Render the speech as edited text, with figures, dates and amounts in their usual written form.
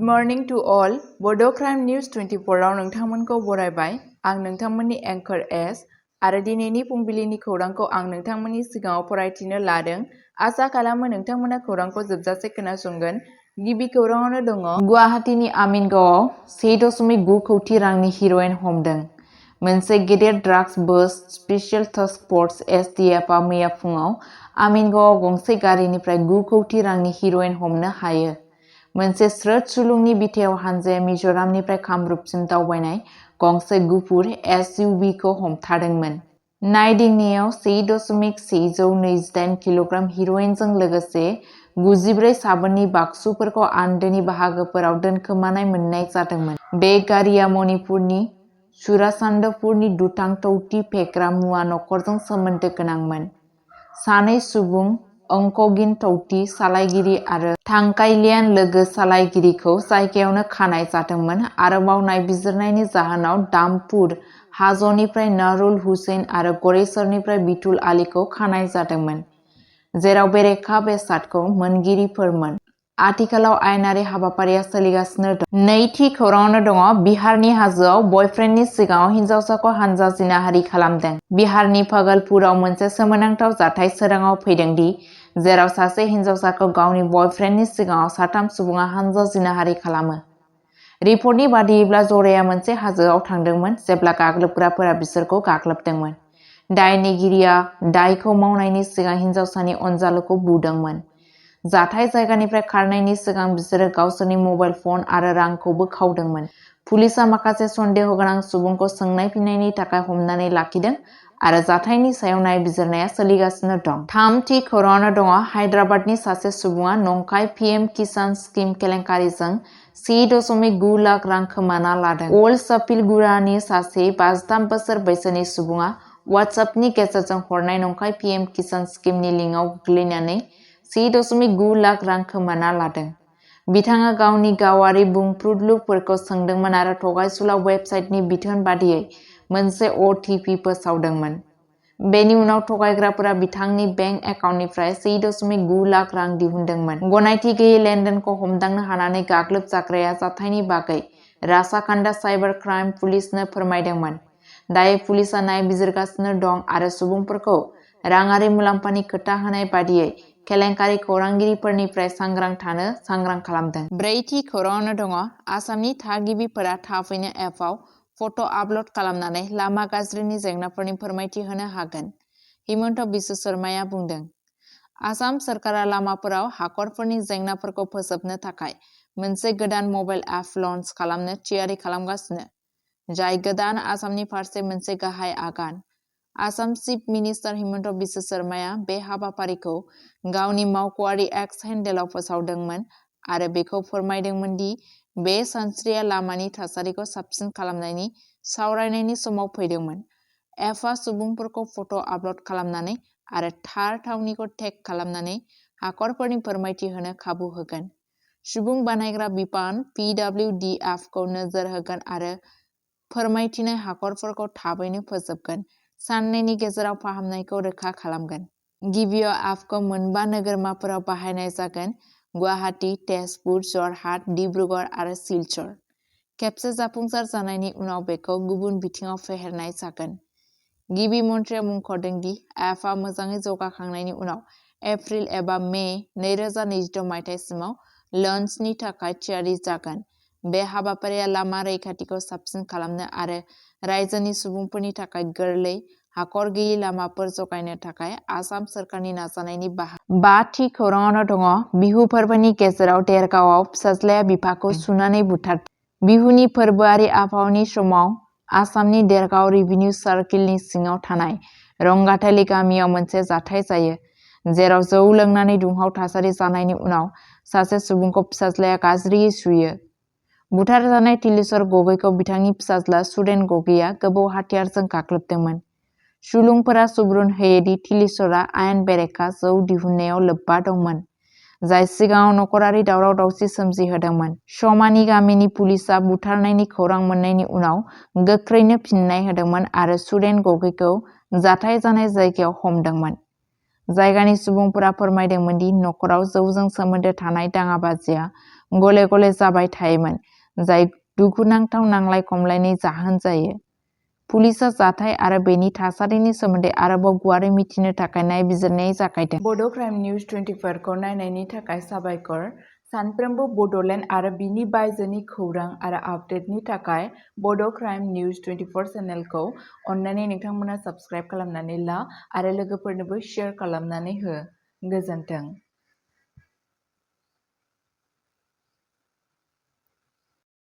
morning to all. Bodo News 24 आव नोंथांमोनखौ बरायबाय। आं नोंथांमोननि एंकर एस आरो दिनैनि फुंबिलिनि खौरांखौ आं नोंथांमोननि सिगाङाव फरायथिनो लादों। आसा खालामो नोंथांमोना खौरांखौ जोबजासे खोनासंगोन। गिबि खौराङावनो दङ गुवाहाटीनि आमिनगावआव 1.9 कोटी रांनि हिर'इन हमदों। मोनसे गेदेर drugs bust special task force STFआ मैया फुङाव आमिनगावआव गंसे गारिनिफ्राय 9 कोटी रांनि हिर'इन हमनो हायो। मोनसे स्रोद सुलुंनि बिथायाव हानजाया मिज'रामनिफ्राय कामरुपसिम दावबायनाय गंसे गुफुर SUVखौ हमथादोंमोन। नायदिंनायाव 1.128 किल'ग्राम हिर'इनजों लोगोसे 94 साबोननि बाक्सुफोरखौ आन्दोनि बाहागोफोराव दोनखोमानाय मोननाय जादोंमोन। बे गारिया मणिपुरनि चुराचान्दपुरनि दुथां तौति फेग्रा मुवा नखरजों सोमोन्दो गोनांमोन। सानै सुबुं अंकगिन तौति सालायगिरि आरो थांकाइलियान लोगो सालायगिरिखौ जायगायावनो खानाय जादोंमोन। आरोबाव नायबिजिरनायनि जाहोनाव दामपुर हाज'निफ्राय नारुल हुसैन आरो गरेसरनिफ्राय बितुल आलीखौ खानाय जादोंमोन, जेराव बेरेखा बेसादखौ मोनगिरिफोरमोन। आथिखालाव आयेनारि हाबाफारिया सोलिगासिनो दं। नैथि खौराङावनो दङ बिहारनि हाजोआव बयफ्रेन्डनि सिगाङाव हिन्जावसाखौ हानजा जिनाहारि खालामदों। बिहारनि भागलपुराव मोनसे सोमोनांथाव जाथाय सोराङाव फैदों दि जेराव सासे हिन्जावसाखौ गावनि बयफ्रेन्डनि सिगाङाव साथाम सुबुङा हानजा जिनाहारि खालामो। रिपर्टनि बादियैब्ला जराया मोनसे हाजोआव थांदोंमोन जेब्ला गाग्लोबग्राफोरा बिसोरखौ गाग्लोबदोंमोन। दायनिगिरिया दायखौ मावनायनि सिगां हिन्जावसानि अनजालुखौ बुदोंमोन। जाथाय जायगानिफ्राय खारनायनि सिगां बिसोरो गावसोरनि मबाइल फन आरो रांखौबो खावदोंमोन। पुलिसआ माखासे सन्देह गोनां सुबुंखौ सोंनाय फिननायनि थाखाय हमनानै लाखिदों आरो जाथायनि सायाव नायबिजिरनाया सोलिगासिनो दं। थामथि खौराङावनो दङ हायद्राबादनि सासे सुबुङा नंखाय PM किसान स्किम केलेंकारिजों 1.9 लाख रां खोमाना लादों। अल्ड सापिलगुड़ानि सासे 53 बोसोर बैसोनि सुबुङा वाट्सएपनि गेजेरजों हरनाय नंखाय PM किसान स्किमनि लिंकआव गोग्लैनानै 1.9 लाख रां खोमाना लादों। बिथाङा गावनि गावारि बुंफ्रुदलुफोरखौ सोंदोंमोन आरो थगायसुला वेबसाइटनि बिथोन बादियै मोनसे OTP फोसावदोंमोन। बेनि उनाव थगायग्राफोरा बिथांनि बेंक एकाउन्टनिफ्राय 1.9 लाख रां दिहुनदोंमोन। गनायथि गैयै लेनदेनखौ हमदांनो हानानै गाग्लोबजाग्राया जाथायनि बागै राचाकान्डा साइबार क्राइम पुलिसनो फोरमायदोंमोन। दायो पुलिसआ नायबिजिरगासिनो दं आरो सुबुंफोरखौ राङारि मुलाम्फानि खोथा होनाय बादियै केलेंकारि खौरांगिरिफोरनिफ्राय सांग्रां थानो सांग्रां खालामदों। ब्रैथि खौराङावनो दङ आसामनि थागिबिफोरा थाबैनो एपआव फट' आपल'ड खालामनानै लामा गाज्रिनि जेंनाफोरनि फोरमायथि होनो हागोन, हिमन्त बिश्व शर्माया बुंदों। आसाम सोरखारा लामाफोराव हाखरफोरनि जेंनाफोरखौ फोजोबनो थाखाय मोनसे गोदान मबाइल एप लन्च खालामनो थियारि खालामगासिनो, जाय गोदान आसामनि फारसे मोनसे गाहाय आगान। आसाम चिफ मिनिस्टार हिमन्त बिश्व शर्माया बे हाबाफारिखौ गावनि मावख'आरि एक्स हेन्डेलाव फोसावदोंमोन आरो बेखौ फोरमायदोंमोन दि बे सानस्रिया लामानि थासारिखौ साबसिन खालामनायनि सावरायनायनि समाव फैदोंमोन। एपआ सुबुंफोरखौ फट' आपल'ड खालामनानै आरो थार थावनिखौ टेग खालामनानै हाखरफोरनि फोरमायथि होनो खाबु होगोन। सुबुं बानायग्रा बिफान PWDFखौ नोजोर होगोन आरो फोरमायथिनाय हाखरफोरखौ थाबैनो फोजोबगोन। साननैनि गेजेराव फाहामनायखौ रोखा खालामगोन। गिबियाव एपखौ मोनबा नोगोरमाफोराव बाहायनाय जागोन, गुवाहाटी, तेजपुर, जरहाट, डिब्रुगड़ आरो सिलचर। खेबसे जाफुंसार जानायनि उनाव बेखौ गुबुन बिथिङाव फेहेरनाय जागोन। गिबि मन्थ्रिया मुंख'दों दि एपआ मोजाङै जौगाखांनायनि उनाव एप्रिल एबा मे 2022 मायथाइसिमाव लन्चनि थाखाय थियारि जागोन। बे हाबाफारिया लामा रैखाथिखौ साबसिन खालामनो आरो रायजोनि सुबुंफोरनि थाखाय गोरलै, हाखर गैयै लामाफोर जगायनो थाखाय आसाम सोरखारनि नाजानायनि बाहागो। बाथि खौराङावनो दङ बिहु फोरबोनि गेजेराव देरगावआव फिसाज्लाया बिफाखौ सुनानै बुथारदों। बिहुनि फोरबोआरि आबहावानि समाव आसामनि देरगाव रेभिनिउ सार्किलनि सिङाव थानाय रंगाथालि गामियाव मोनसे जाथाय जायो, जेराव जौ लोंनानै दुंहाव थासारि जानायनि उनाव सासे सुबुंखौ फिसाज्लाया गाज्रियै सुयो। बुथारजानाय तिलेश्वर गगैखौ बिथांनि फिसाज्ला सुरेन गगैया गोबौ हाथियारजों गाग्लोबदोंमोन। सुलुंफोरा सुबुरुन होयो दि तिलेश्वरा आयेन बेरेखा जौ दिहुननायाव लोब्बा दंमोन, जाय सिगाङाव नखरारि दावराव-दावसि सोमजिहोदोंमोन। समानि गामिनि पुलिसआ बुथारनायनि खौरां मोननायनि उनाव गोख्रैनो फिननाय होदोंमोन आरो सुरेन गगैखौ जाथाय जानाय जायगायाव हमदोंमोन। जायगानि सुबुंफोरा फोरमायदोंमोन दि नखराव जौजों सोमोन्दो थानाय दाङाबाजिया गले गले जाबाय थायोमोन, जाय दुखुनांथाव नांलाय खमलायनि जाहोन जायो। पुलिसआ जाथाय आरो बेनि थासारिनि सोमोन्दै आरोबाव गुवारै मिथिनो थाखाय नायबिजिरनाय जागायदों। बड' क्राइम निउज 24 खौ नायनायनि थाखाय साबायखर। सानफ्रोमबो बड'लेण्ड आरो बिनि बायजोनि खौरां आरो आपडेटनि थाखाय बड' क्राइम निउज 24 चेनेलखौ अननानै नोंथांमोना साबस्क्राइब खालामनानै ला आरो लोगोफोरनोबो शेयार खालामनानै हो। गोजोन्थों।